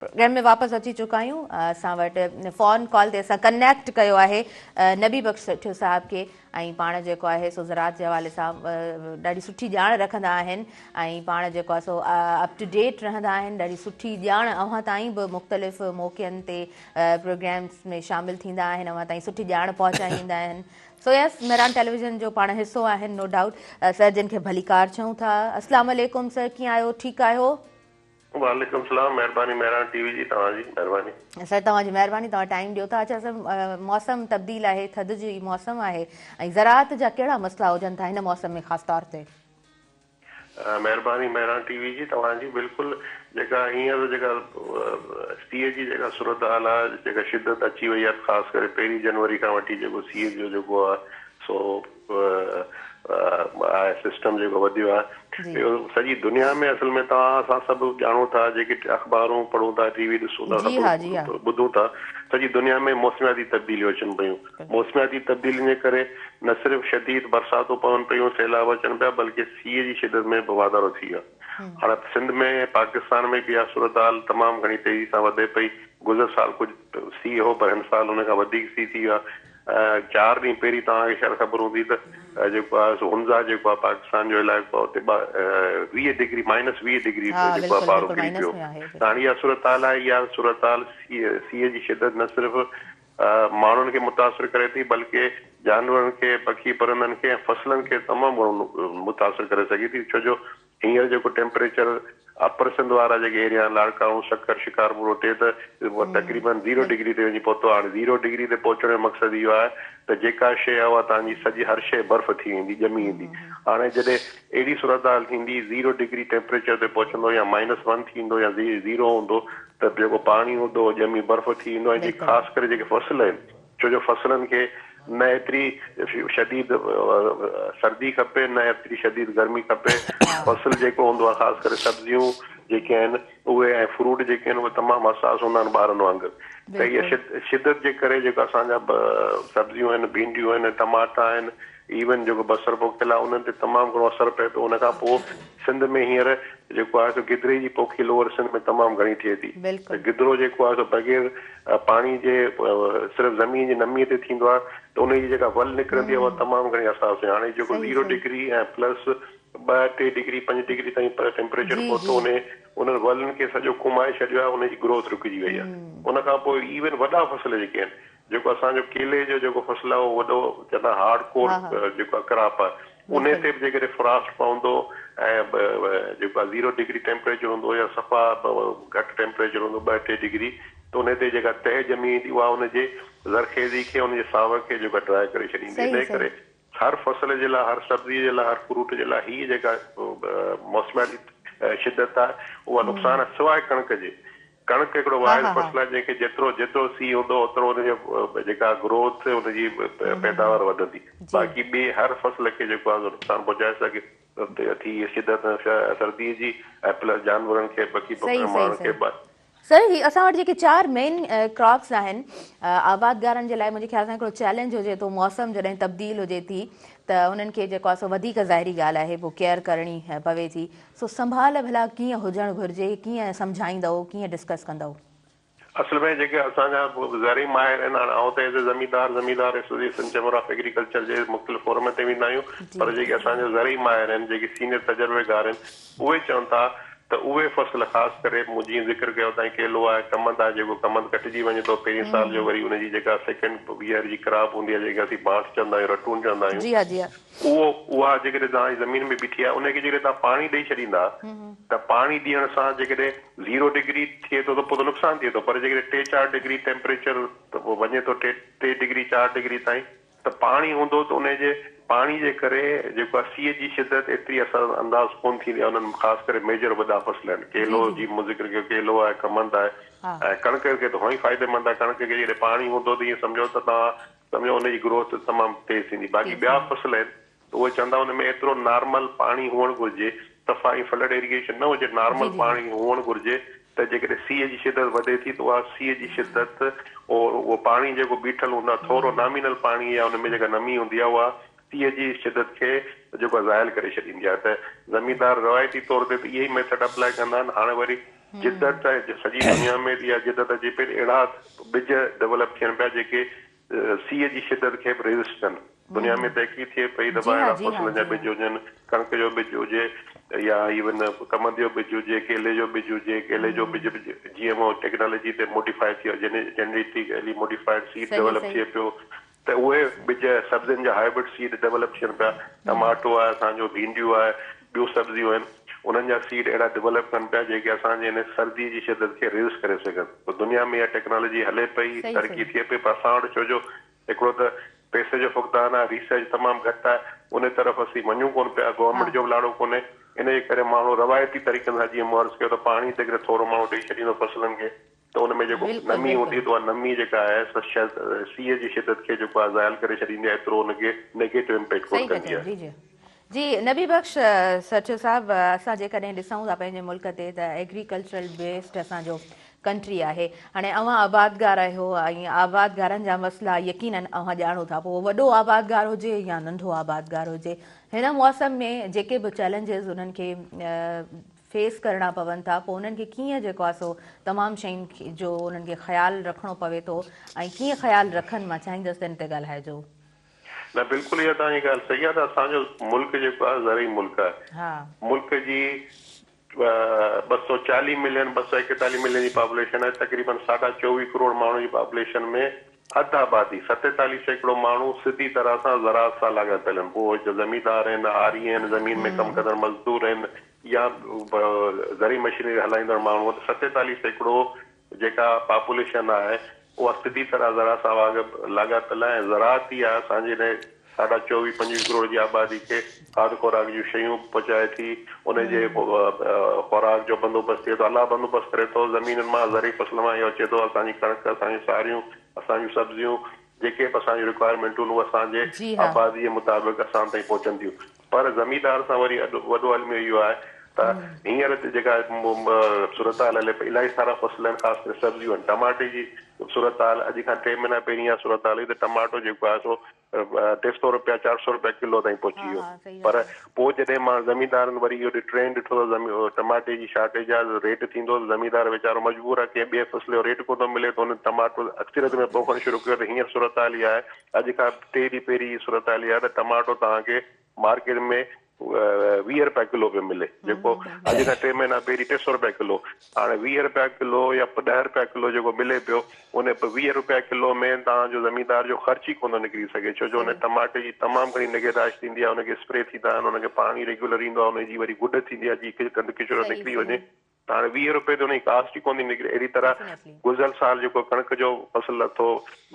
Programme ۾ واپس اچي چڪا آهيون. اسان وٽ فون ڪال تي اسان ڪنيڪٽ ڪيو آهي نبي بخش سٺيو صاحب کي ۽ پاڻ جيڪو آهي سو زراعت جي حوالي سان ڏاڍي سٺي ڄاڻ رکندا آهن ۽ پاڻ جيڪو آهي سو اپ ٽو ڊيٽ رهندا آهن. ڏاڍي سٺي ڄاڻ اوهان تائين به مختلف موقعن تي پروگرامز ۾ شامل ٿيندا آهن، اوهان تائين سٺي ڄاڻ پهچائيندا آهن. سو يس مهراڻ ٽيليويزن جو پاڻ حصو آهن، نو ڊائوٽ. سر جن کي ڀليڪار چئون ٿا. اسلام عليڪم سر، ڪيئن آهيو؟ ٺيڪ آهيو؟ وعليڪم السلام مهرباني مهراڻ ٽي وي جي توهان جي مهرباني. سر توهان جي مهرباني توهان ٽائيم ڏيو ٿا. اڇا سر موسم تبديل آهي، ٿڌ جي موسم آهي ۽ زراعت جا ڪهڙا مسئلا هجن ٿا هن موسم ۾ خاص طور تي؟ مهرباني مهراڻ ٽي وي جي توهان جي بلڪل جيڪا هينئر جيڪا سيء جي جيڪا صورتحال آهي جيڪا شدت اچي وئي آهي خاص ڪري پهرين جنوري کان وٺي جيڪو سيء جو جيڪو آهي سو آهي سسٽم جيڪو وڌيو آهي اهو سڄي دنيا ۾ اصل ۾ توهان اسان سڀ ڄاڻون ٿا جيڪي اخبارون پڙهون ٿا ٽي وي ڏسون ٿا سڀ ٻڌون ٿا سڄي دنيا ۾ موسمياتي تبديليون اچن پيون موسمياتي تبديلين جي ڪري نه صرف شديد برساتون پون پيون سيلاب اچن پيا بلڪه سيء جي شدت ۾ به واڌارو ٿي ويو آهي هاڻي سنڌ ۾ پاڪستان ۾ به اها صورتحال تمام گهڻي تيزي سان وڌي پئي گذر سال ڪجهه سيء هو پر هن سال ان کان وڌيڪ سيء ٿي ويو آهي چار ڏينهن پهرين توهان کي شايد خبر هوندي ته جيڪو آهي سو هنزا جيڪو آهي پاڪستان جو علائقو آهي اتي 20 ڊگري مائنس 20 ڊگري جيڪو آهي پارو ڪري پيو ته هاڻي اها صورتحال آهي اها صورتحال سيء جي شدت نه صرف ماڻهن کي متاثر ڪري ٿي بلڪه جانورن کي پکي پرندن کي ۽ فصلن کي تمام گهڻو متاثر ڪري سگهي ٿي ڇو جو هينئر جيڪو ٽيمپريچر اپر سنڌ وارا جيڪي ايريا آهن لاڙڪاڻو، سکر، شڪارپور اتي ته تقريبن زيرو ڊگري تي وڃي پهتو آهي. هاڻي زيرو ڊگري تي پهچڻ جو مقصد اهو آهي ته جيڪا شيء آهي اها توهان جي سڄي هر شيء برف ٿي ويندي، ڄمي ويندي. هاڻي جڏهن اهڙي صورتحال ٿيندي زيرو ڊگري ٽيمپريچر تي پهچندو يا مائنس ون ٿيندو يا زيرو هوندو ته جيڪو پاڻي هوندو اهو ڄمي برف ٿي ويندو ۽ جيڪي خاص ڪري جيڪي فصل آهن ڇو جو فصلن کي نه ايتري شديد سردي کپي نه ايتري شديد گرمي کپي. فصل جيڪو هوندو آهي خاص ڪري سبزيون جيڪي آهن اهي ۽ فروٽ جيڪي آهن اهي تمام حساس هوندا آهن ٻارن وانگر ته اها شدت جي ڪري جيڪو اسان جا سبزيون آهن ڀينڊيون آهن ٽماٽا آهن ايون جيڪو بصر پوکيل آهي انهن تي تمام گهڻو اثر پئي ٿو ان کان پوء سنڌ ۾ هينئر جيڪو آهي سو گدري جي پوکي لوئر سنڌ ۾ تمام گهڻي ٿئي ٿي ته گدرو جيڪو آهي سو بغير پاڻي جي صرف زمين جي نمي تي ٿيندو آهي ته ان جي جيڪا ول نڪرندي آهي اها تمام گهڻي حساس هئي هاڻي جيڪو zero degree ۽ plus 2 3 degree 5 degree تائين پر ٽيمپريچر پهتو انهي انهن ولن کي سڄو ڪومائي ڇڏيو آهي ان جي گروٿ رڪجي وئي آهي ان کان پوء ايون وڏا فصل جيڪي آهن جيڪو اسان جو ڪيلي جو جيڪو فصل آهي اهو وڏو چوندا هارڊ ڪور جيڪو آهي ڪراپ آهي انهي تي به جيڪڏهن فراسٽ پوندو ۽ جيڪو آهي زيرو ڊگري ٽيمپريچر هوندو يا صفا گهٽ ٽيمپريچر هوندو 2 3 ڊگري ته انهي تي جيڪا تهه ڄمي ويندي اها ان جي زرخيزي کي ان جي ساوڪ کي جيڪو آهي ڊرائي ڪري ڇڏيندي انهي ڪري هر فصل جي لاء هر سبزي جي لاء هر فروٽ جي لاء هي جيڪا موسمياتي شدت آهي اها نقصان آهي سواء ڪڻڪ جي ڪڻڪ هڪڙو واحد فصل آهي جنهن کي جيترو جيترو سيء هوندو اوترو ان جو جيڪا گروٿ ان جي پيداوار وڌندي باقي ٻئي هر فصل کي جيڪو آهي سو نقصان پهچائي سگهي ٿي شدت سردي جي ۽ پلس جانورن کي پکي پکڻ ماڻهن کي به. سر هي اسان وٽ جيڪي چار مين ڪراپس آهن آبادگارن جي لاء منهنجي خيال سان هڪڙو چئلينج هجي ٿو موسم جڏهن تبديل هجي ٿي ته انهن کي جيڪو آهي سو وڌيڪ ظاهري ڳالهه آهي پوء ڪيئر ڪرڻي پوي ٿي سو سنڀال ڀلا ڪيئن هجڻ گهرجي، ڪيئن سمجهائيندؤ، ڪيئن ڊسڪس ڪندؤ؟ اصل ۾ جيڪي اسان جا زرعي ماهر آهن، هاڻي آئون ته as a Zamindar, Zamindar association chamber of agriculture جي مختلف فورمن تي ويندا آهيون، پر جيڪي اسان جا زرعي ماهر آهن، جيڪي سينئر تجربيگار آهن، اهي چون ٿا ته اهي فصل خاص ڪري مون جيئن ذڪر ڪيو تائين ڪيلو آهي، ڪمند آهي، جيڪو ڪمند ڪٽجي وڃي ٿو پهرين سال جو وري ان جي جيڪا سيڪنڊ ييئر جي ڪراپ هوندي آهي جيڪي اسين بانٺ چوندا آهيون، رٽون چوندا آهيون. جي ها جي ها. اهو اها جيڪڏهن توهان جي زمين ۾ بيٺي آهي ان کي جيڪڏهن توهان پاڻي ڏئي ڇڏيندا ته پاڻي ڏيڻ سان جيڪڏهن زيرو ڊگري ٿئي ٿو ته پوء ته نقصان ٿئي ٿو پر جيڪڏهن ٽي چار ڊگري ٽيمپريچر وڃي ٿو ٽي ٽي ڊگري چار ڊگري تائين ته پاڻي هوندو ته ان جي پاڻي جي ڪري جيڪو آهي سيء جي شدت ايتري اثر انداز ڪونه ٿيندي آهي انهن خاص ڪري ميجر وڏا فصل آهن ڪيلو جي مون ذڪر ڪيو ڪيلو آهي ڪمند آهي ۽ ڪڻڪ کي ته هونئن ئي فائديمند آهي ڪڻڪ کي جيڪڏهن پاڻي هوندو ته ائين سمجهو ته توهان سمجهو ان جي گروٿ تمام تيز ٿيندي باقي ٻيا فصل آهن ته اهي چوندا ان ۾ ايترو نارمل پاڻي هئڻ گهرجي صفا ائين فلڊ ايريگيشن نه هجي نارمل پاڻي هئڻ گهرجي ته جيڪڏهن سيء جي شدت وڌي ٿي ته اها سيء جي شدت اهو پاڻي جيڪو بيٺل هوندو آهي ٿورو نامينل پاڻي يا ان ۾ جيڪا نمي هوندي آهي اها سيء جي شدت کي جيڪو آهي زائل ڪري ڇڏيندي آهي ته زميندار روايتي طور تي ته اهي ئي ميٿڊ اپلائي ڪندا آهن هاڻي وري جدت سڄي دنيا ۾ اها جدت اچي پئي اهڙا ٻج ڊولپ ٿين پيا جيڪي سيء جي شدت کي به ريزسٽ ڪن. دنيا ۾ تحقيق ٿئي پئي ته ڀائي اهڙا فصلن جا ٻج هجن، ڪڻڪ جو ٻج هجي يا ايون ڪمند جو ٻج هجي، ڪيلي جو ٻج هجي، ڪيلي جو ٻج به جي ايم او ٽيڪنالاجي تي موڊيفائي ٿي ويو جينيٽيڪلي موڊيفائيڊ سيڊ ڊولپ ٿئي پيو ته اهي ٻج سبزين جا هائبرڊ سيڊ ڊولپ ٿين پيا، ٽماٽو آهي اسان جو، ڀينڊيون آهي، ٻيون سبزيون آهن، انهن جا سيڊ اهڙا ڊولپ ڪن پيا جيڪي اسان جي هن سردي جي شدت کي ريزسٽ ڪري سگهن. پوء دنيا ۾ اها ٽيڪنالاجي هلي پئي، ترقي ٿئي پئي پر اسان وٽ ڇو جو هڪڙو ته پئسي جو فقدان آهي، ريسرچ تمام گهٽ آهي، ان طرف اسين وڃون ڪونه پيا، گورنمينٽ جو به لاڙو ڪونهي، ان جي ڪري ماڻهو روايتي طريقن سان جيئن مون عرض ڪيو ته پاڻي جيڪڏهن ٿورو ماڻهو ڏئي ڇڏيندو فصلن کي ته ان ۾ جيڪو نمي هوندي ته اها نمي جيڪا آهي سا سيء جي شدت کي جيڪو آهي زائل ڪري ڇڏيندي آهي ايترو ان کي نيگيٽو امپيڪٽ ڪونه ڪندي آهي. جي جي جي نبي بخش سچو صاحب اسان جيڪڏهن ڏسون ٿا پنهنجي ملڪ تي ته ايگريڪلچرل بيسڊ اسان جو ڪنٽري آهي هاڻي اوهان آبادگار آهيو ۽ آبادگارن جا مسئلا يقينن اوهان ڄاڻو ٿا پوء وڏو آبادگار هجي يا ننڍو آبادگار هجي هن موسم ۾ جيڪي به چئلينجز انهن کي فيس ڪرڻا پون ٿا پوء انهن کي ڪيئن جيڪو آهي سو تمام شين جو انهن کي خيال رکڻو پوي ٿو ۽ ڪيئن خيال رکن مان چاهيندس ته ان تي ڳالهائجو. نه بلڪل اها توهان جي ڳالهه صحيح آهي ته اسان جو ملڪ جيڪو آهي زرعي ملڪ آهي ملڪ جي 240 ملين 241 ملين جي پاپوليشن آهي تقريبن ساڍا 24 ڪروڙ ماڻهن جي پاپوليشن ۾ اڌ آبادي 47% ماڻهو سڌي طرح سان زراعت سان لاڳاپيل آهن پوء اهي زميندار آهن هاري آهن زمين ۾ ڪم ڪندڙ مزدور آهن يا زرعي مشينري هلائيندڙ ماڻهو ته 47% جيڪا پاپوليشن آهي اها سڌي طرح زراعت سان لاڳاپيل آهي ۽ زراعت ئي آهي اسان جي هن ساڍا چوويهه پنجويهه ڪروڙ جي آبادي کي کاڌ خوراڪ جون شيون پهچائي ٿي ان جي خوراڪ جو بندوبست ٿئي ٿو الله بندوبست ڪري ٿو زمينن مان زرعي فصل مان اهو اچي ٿو اسان جي ڪڻڪ اسان جون ساريون اسان جون سبزيون جيڪي به اسان جون رڪوائرمينٽون آهن اهي اسان جي آبادي جي مطابق اسان تائين پهچن ٿيون پر زميندار سان وري وڏو الميو اهو آهي ته هينئر جيڪا صورتحال هلي پئي الاهي سارا فصل آهن خاص ڪري سبزيون آهن ٽماٽي جي صورتحال اڄ کان ٽي مهينا پهرين اها صورتحال هئي ته ٽماٽو جيڪو آهي سو 300 روپيا 400 روپيا ڪلو تائين پهچي ويو پر پوء جڏهن مان زميندارن وري اهو ٽرينڊ ڏٺو ته ٽماٽي جي شارٽيج آهي ريٽ ٿيندو ته زميندار ويچارو مجبور آهي ڪنهن ٻئي فصل جو ريٽ ڪونه ٿو ملي ته هن ٽماٽو اڪثريت ۾ پوکڻ شروع ڪيو ته هينئر صورتحال اها آهي اڄ کان ٽي ڏينهن پهرين هي صورتحال اها آهي ته ٽماٽو توهان کي مارڪيٽ ۾ 20 رپيا ڪلو پيو ملي جيڪو اڄ کان ٽي مهينا پهرين 300 رپيا ڪلو هاڻي 20 رپيا ڪلو يا 10 رپيا ڪلو جيڪو ملي پيو ان 20 رپيا ڪلو ۾ توهان جو زميندار جو خرچ ئي ڪونه ٿو نڪري سگهي ڇو جو ان ٽماٽي جي تمام گهڻي نگهداشت ٿيندي آهي ان کي اسپري ٿيندا آهن ان کي پاڻي ريگيولر ايندو آهي ان جي وري گڏ ٿيندي آهي جي ڪنڌ ڪچرو نڪري وڃي ته هاڻي 20 روپيه تي ان جي ڪاسٽ ئي ڪونه ٿي نڪري. اهڙي طرح گذريل سال جيڪو ڪڻڪ جو فصل لٿو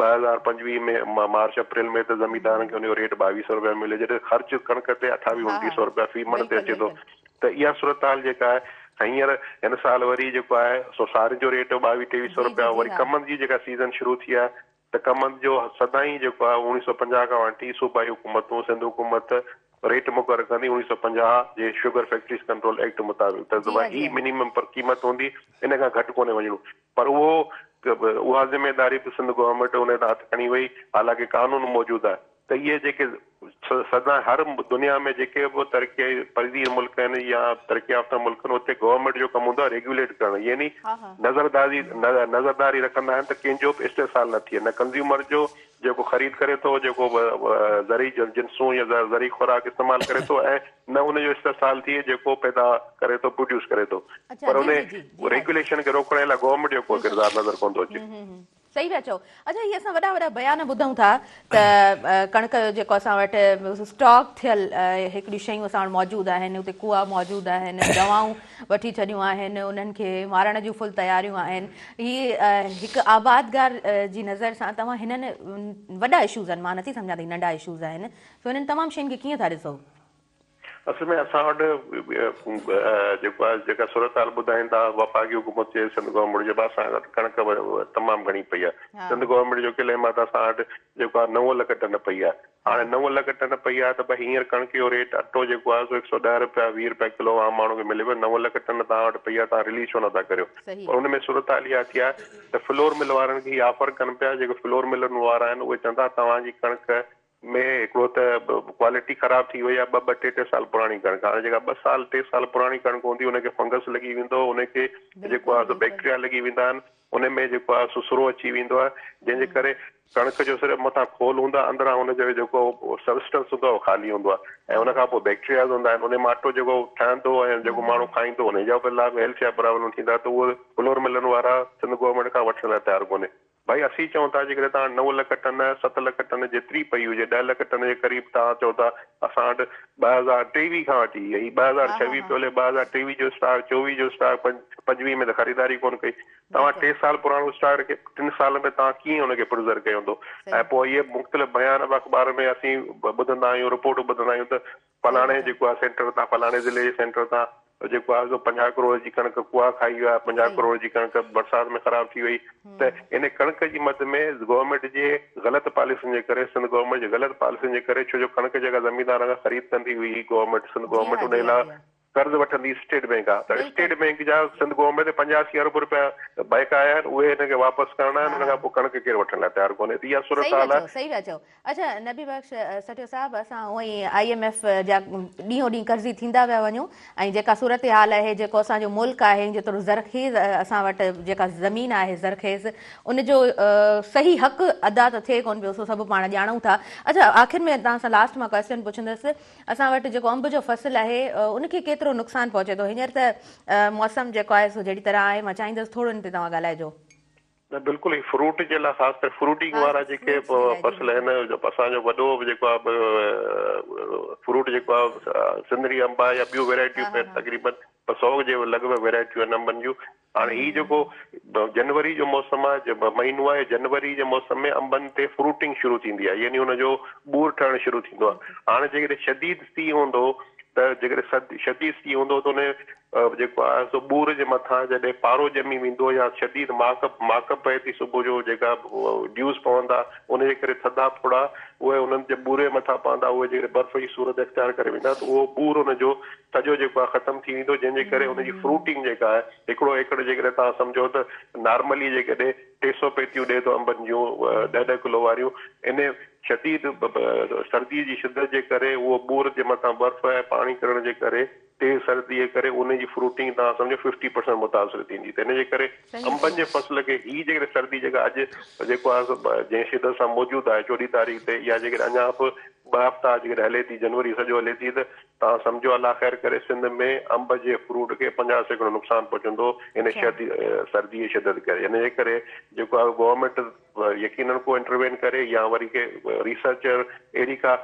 2025 ۾ مارچ اپريل ۾ ته زميندارن کي ان جو ريٽ 22 سو روپيا مليو جڏهن خرچ ڪڻڪ تي 28 29 سو روپيا في مڻ تي اچي ٿو ته اها صورتحال جيڪا آهي هينئر هن سال وري جيڪو آهي سو سارين جو ريٽ 22 23 سو روپيا وري ڪمند جي جيڪا سيزن شروع ٿي آهي ته ڪمند جو سدائين جيڪو آهي 1950 کان وٺي صوبائي حڪومتون سنڌ حڪومت ريٽ مقرر ڪندي 1950 جي شگر فيڪٽريز ڪنٽرول ايڪٽ مطابق ته هي منيمم پر قيمت هوندي ان کان گهٽ ڪونهي وڃڻو پر اهو اها ذميداري به سنڌ گورنمينٽ ان تان هٿ کڻي وئي حالانڪه قانون موجود آهي ته اهي جيڪي سدا هر دنيا ۾ جيڪي به ترقي پذير ملڪ آهن يا ترقي يافته ملڪ آهن اتي گورنمينٽ جو ڪم هوندو آهي ريگيوليٽ ڪرڻ يعني نظردازي نظرداري رکندا آهن ته ڪنهن جو به استحصال نه ٿئي نه ڪنزيومر جو جيڪو خريد ڪري ٿو جيڪو زرعي جنسون يا زرعي خوراڪ استعمال ڪري ٿو ۽ نه ان جو استحصال ٿئي جيڪو پيدا ڪري ٿو پروڊيوس ڪري ٿو پر ان ريگيوليشن کي روڪڻ لاء گورنمينٽ جو ڪو ڪردار نظر ڪونه ٿو اچي. صحيح پيا چئو. اڇا هي اسان وڏا وڏا بيان ٻڌون ٿا ته ڪڻڪ جو جيڪو اسان وٽ اسٽاڪ ٿيل هڪڙيون شيون اسان وٽ موجود آهن اتي ڪوئا موجود آهن دوائون وٺي ڇڏيون آهن انهن کي مارڻ جون فل تياريون آهن هي هڪ آبادگار جي نظر سان توهان هنن وڏا اشوز آهن مان نٿي سمجهان ته هي ننڍا اشوز آهن سو هنن تمام شين کي ڪيئن ٿا ڏسو؟ اصل ۾ اسان وٽ جيڪو آهي جيڪا صورتحال ٻڌائين ٿا وفاقي حڪومت چئي سنڌ گورنمينٽ چئي اسان وٽ ڪڻڪ تمام گهڻي پئي آهي سنڌ گورنمينٽ جو ڪليم آهي ته اسان وٽ جيڪو آهي 9 لک ٽن پئي آهي هاڻي 9 لک ٽن پئي آهي ته ڀئي هينئر ڪڻڪ جو ريٽ اٽو جيڪو آهي سو 110 رپيا 20 رپيا ڪلو عام ماڻهو کي ملي پيو 9 لک ٽن توهان وٽ پئي آهي توهان رليز ڇو نٿا ڪريو پر ان ۾ صورتحال اها ٿي آهي ته فلور مل وارن کي هي آفر ڪن پيا جيڪي فلور ملن وارا آهن اهي چون ٿا توهان جي ڪڻڪ ۾ هڪڙو ته ڪوالٽي خراب ٿي وئي آهي ٻه ٻه ٽي ٽي سال پراڻي ڪڻڪ هاڻي جيڪا ٻه سال ٽي سال پراڻي ڪڻڪ هوندي ان کي فنگس لڳي ويندو ان کي جيڪو آهي سو بيڪٽريا لڳي ويندا آهن ان ۾ جيڪو آهي سو سرو اچي ويندو آهي جنهن جي ڪري ڪڻڪ جو صرف مٿان خول هوندو آهي اندران ان جو جيڪو سبسٽنس هوندو آهي اهو خالي هوندو آهي ۽ ان کان پوء بيڪٽرياز هوندا آهن ان مان اٽو جيڪو ٺهندو ۽ جيڪو ماڻهو کائيندو ان جا به لاء هيلٿ جا پرابلم ٿيندا ته اهو فلور ملن وارا سنڌ گورنمينٽ کان وٺڻ لاء تيار ڪونهي. ڀائي اسين چئون ٿا جيڪڏهن توهان نو لک ٽن، ست لک ٽن جيتري پئي هجي ڏهه لک ٽن جي قريب توهان چئو ٿا اسان وٽ 2023 کان وٺي هي 2026 پيو هلي 2023 جو اسٽاڪ 24 جو اسٽاڪ 25 ۾ ته خريداري ڪونه ڪئي توهان ٽي سال پراڻو اسٽاڪ رکي ٽن سالن ۾ توهان ڪيئن ان کي پرزرو ڪيو هوندو ۽ پوء اهي مختلف بيان به اخبار ۾ اسين ٻڌندا آهيون رپورٽون ٻڌندا آهيون ته فلاڻي جيڪو آهي سينٽر تان فلاڻي ضلعي جي سينٽر تان جيڪو آهي سو 50 ڪروڙ جي ڪڻڪ ڪوئا کائي ويا 50 ڪروڙ جي ڪڻڪ برسات ۾ خراب ٿي وئي ته ان ڪڻڪ جي مد ۾ گورنمينٽ جي غلط پاليسين جي ڪري سنڌ گورنمينٽ جي غلط پاليسين جي ڪري ڇو جو ڪڻڪ جيڪا زميندارن کان خريد ڪندي هئي گورنمينٽ سنڌ گورنمينٽ ان لاء قرض وٺندي اسٽيٽ بينڪ آ ته اسٽيٽ بينڪ جا سنڌ گورنمينٽ تي 85 ارب روپيا بيڪ آيا آهن اهي هن کي واپس ڪرڻا آهن ان کان پوء ڪڻڪ ڪير وٺڻ لاء تيار ڪونهي ته اها صحيح پيا صورتحال چئو آهي. صحيح پيا چئو اڇا نبي بخش سٺيو صاحب اسان هونئن ئي I M F جا ڏينهون ڏينهن قرضي ٿيندا پيا وڃون ۽ جيڪا صورتحال آهي جيڪو اسان جو ملڪ آهي جيترو زرخيز اسان وٽ جيڪا زمين آهي زرخيز ان جو صحيح حق ادا ته ٿئي ڪونه پيو سو سڀ پاڻ ڄاڻون ٿا اڇا آخر ۾ توهان سان لاسٽ مان ڪويسچن پڇندس اسان وٽ جيڪو انب جو فصل آهي ان کي ڪيترو نقصان پهچي ٿو هينئر ته موسم جيڪو آهي سو جهڙي طرح آهي مان چاهيندس ٿورو ان تي توهان ڳالهائجو. نه بلڪل هي فروٽ جي لاء خاص ڪري فروٽنگ خاص وارا جيڪي فروٽس جي لاء جي فصل بلڪل. آهن اسان جو وڏو جيڪو آهي فروٽ جيڪو آهي سنڌڙي انب آهي يا ٻيون ها ويرائٽيون ها ها. تقريبن 100 جي لڳ ڀڳ ويرائٽيون آهن انبن جون هاڻي هي جيڪو جنوري جو موسم آهي مهينو آهي جنوري جي موسم ۾ انبن تي فروٽنگ شروع ٿيندي آهي يعني ان جو ٻور ٺهڻ شروع ٿيندو آهي هاڻي جيڪڏهن شديد سيء هوندو ته جيڪڏهن شديد سيء هوندو ته ان جيڪو آهي سو ٻور جي مٿان جڏهن پارو ڄمي ويندو يا شديد ماڪ ماڪ پئي ٿي صبح جو جيڪا ڊيوز پوندا ان جي ڪري ٿڌا ڦڙا اهي انهن جي ٻوري مٿان پوندا اهي جيڪڏهن برف جي صورت اختيار ڪري ويندا ته اهو ٻور ان جو سڄو جيڪو آهي ختم ٿي ويندو جنهن جي ڪري ان جي فروٽنگ جيڪا آهي هڪڙو ايڪڙ جيڪڏهن توهان سمجهو ته نارملي جيڪڏهن 300 پيتيون ڏئي ٿو انبن جون ڏهه ڏهه ڪلو واريون ان شديد سردي جي شدت جي ڪري اهو ٻور جي مٿان برف ۽ پاڻي ڪرڻ جي ڪري تيز سردي جي ڪري ان جي فروٽنگ توهان سمجهو ففٽي پرسنٽ متاثر ٿيندي ته ان جي ڪري انبن جي فصل کي هي جيڪڏهن سردي جيڪا اڄ جيڪو آهي سو جنهن شدت سان موجود آهي 14 تاريخ تي اها جيڪڏهن اڃا به ٻه هفتا جيڪڏهن هلي ٿي جنوري سڄو هلي ٿي ته توهان سمجهو الله خير ڪري سنڌ ۾ انب جي فروٽ کي 50% نقصان پهچندو ان سردي جي شدت ڪري ان جي ڪري جيڪو آهي گورنمينٽ يقينن ڪو انٽروين ڪري يا وري ڪي ريسرچر اهڙي ڪا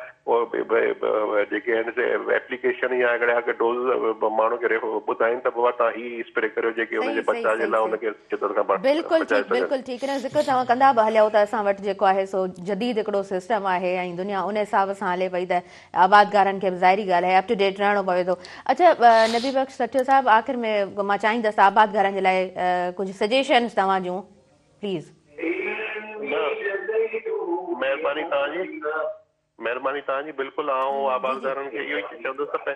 جيڪي آهن سي ايپليڪيشن يا اهڙا ڪي ڊوز ماڻهن کي ٻڌائين ته بابا توهان هي اسپري ڪريو جيڪي ان جي صحيح صحيح بچاء جي صحيح لاء ان صحيح کي شدت کان بلڪل بچائي ٺيڪ سگهن. بلڪل ٺيڪ ان جو ذڪر توهان ڪندا به هليا ته اسان وٽ جيڪو آهي سو جديد هڪڙو سسٽم آهي ۽ دنيا ان حساب سان هلي پئي ته آبادگارن کي به ظاهري ڳالهه آهي اپ ٽو ڊيٽ رهڻو پوي ٿو اڇا نبي بخش سٺيو صاحب آخر ۾ مان چاهيندس ته آبادگارن جي لاء ڪجهه سجيشنز توهان جون پليز. نه مهرباني توهان جي مهرباني توهان جي بلڪل آئون آبادگارن کي اهو ئي چوندس ته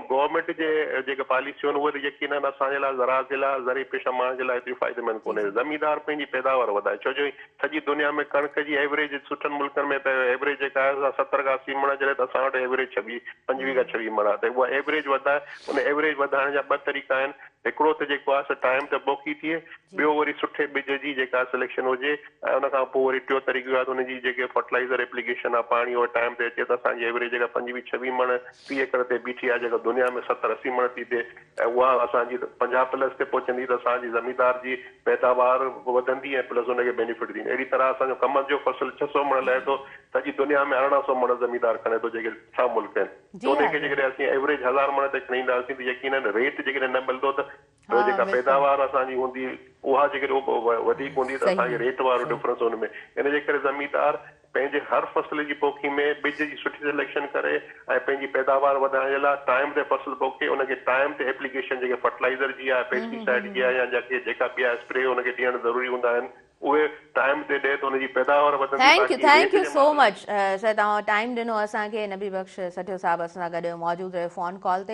گورنمينٽ جي جيڪا پاليسيون آهن اهي ته يقينن اسان جي لاء زراعت جي لاء زرعي پيشه ماڻهن جي لاء ايتريون فائديمند ڪونهي زميندار پنهنجي پيداوار وڌائي ڇو جو سڄي دنيا ۾ ڪڻڪ جي ايوريج سٺن ملڪن ۾ ته ايوريج جيڪا آهي سا 70 کان 80 مڻ جڏهن ته اسان وٽ ايوريج 26 25 کان 26 مڻ آهي ته اها ايوريج وڌائي ان ايوريج وڌائڻ جا ٻه طريقا آهن هڪڙو ته جيڪو آهي سو ٽائيم تي پوکي ٿئي ٻيو وري سٺي ٻج جي جيڪا سليڪشن هجي ۽ ان کان پوء وري ٽيو طريقو اهو آهي ته ان جي جيڪي فرٽلائيزر ايپليڪيشن آهي پاڻي اهو ٽائيم تي اچي ته اسان جي ايوريج جيڪا 25 26 مڻ في ايڪڙ تي بيٺي آهي جيڪا دنيا ۾ 70 80 مڻ ٿي ٿئي ۽ اها اسان جي 50 پلس تي پهچندي ته اسان جي زميندار جي پيداوار به وڌندي ۽ پلس ان کي بينيفٽ ٿيندو اهڙي طرح اسان جو ڪمند جو فصل 600 مڻ لهي ٿو سڄي دنيا ۾ 1800 مڻ زميندار کڻي ٿو جيڪي ڇهه ملڪ آهن ته ان کي جيڪڏهن اسين ايوريج هزار مڻ تي کڻي اينداسين ته يقينن ريٽ جيڪڏهن نه ملندو ته ته جيڪا پيداوار اسان جي هوندي اها جيڪڏهن وڌيڪ هوندي ته اسان کي ريٽ وارو ڊفرنس ان ۾ ان جي ڪري زميندار پنهنجي هر فصل جي پوکي ۾ ٻج جي سٺي سليڪشن ڪري ۽ پنهنجي پيداوار وڌائڻ جي لاء ٽائيم تي فصل پوکي ان کي ٽائيم تي ايپليڪيشن جيڪي فرٽلائيزر جي آهي پيسٽي سائيڊ جي آهي يا جيڪي جيڪا ٻيا اسپري ان کي ڏيڻ ضروري هوندا آهن اهي ٽائيم تي ڏئي ته ان جي پيداوار وڌندي thank you باقي thank rate you جي سو معاملي مچ سر توهان ٽائيم ڏنو اسان کي نبي بخش سٺيو صاحب اسان سان گڏ موجود رهيو فون ڪال تي.